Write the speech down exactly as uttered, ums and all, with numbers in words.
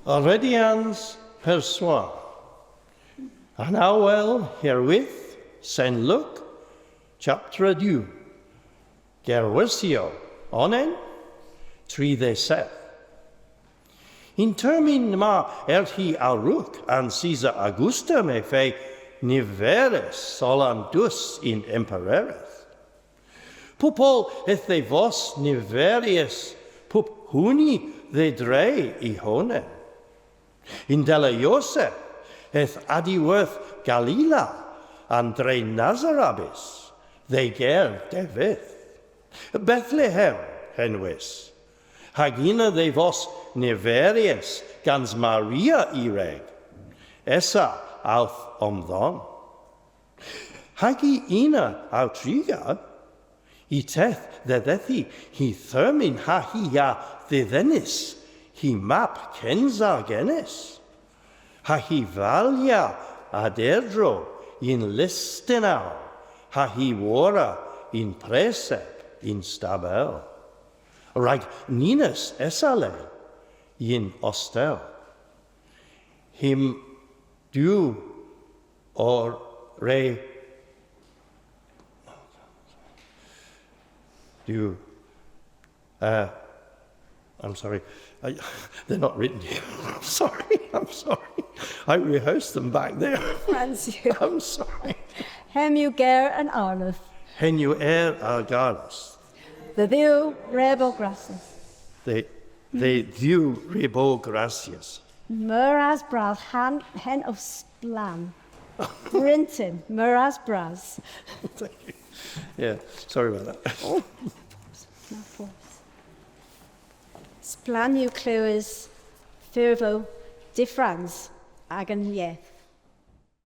Aredyans perswa. An awel herwydh Sen Luk, chaptra dew, gerwersyow onan, tri dhe seyth. Y'n termyn ma erthi a-rug an Sesar Augustus may feu niverys oll an dus yn emperoredh. Pobel eth dhe vos niverys pub huni dhe dre y honan. Yndella Josef eth a-dhyworth Galila, an dre Nasarabys, dhe ger Davydh. Bethlehem henwys, hag ena dhe vos niverys gans Maria y wreg, esa owth omdhon. Hag i ena ow triga, y teuth dhedhi hy thermyn ha hi a dhidhennas hy mab kynsa genys. Ha hy valya a-derdro y'n lystennow, ha hy worra y'n presep y'n stabel. Rag ninas esa le y'n ostel. Hemm, Duw o re... Duw. Uh, I'm sorry. I, they're not written here. I'm sorry. I'm sorry. I rehearsed them back there. Franz, you. I'm sorry. Hemm yw ger an Arlodh. Hemm yw ger an Arlodh. Dhe Dhuw re bo grassys. Dhe, dhe Dhuw re bo grassys. Meur ras bras, henn, henn o splann. Bryntin, meur ras bras. Thank you. Yeah, sorry about that. Oh, no problem. Splann yw klewes furvow dyffrans agan yeth.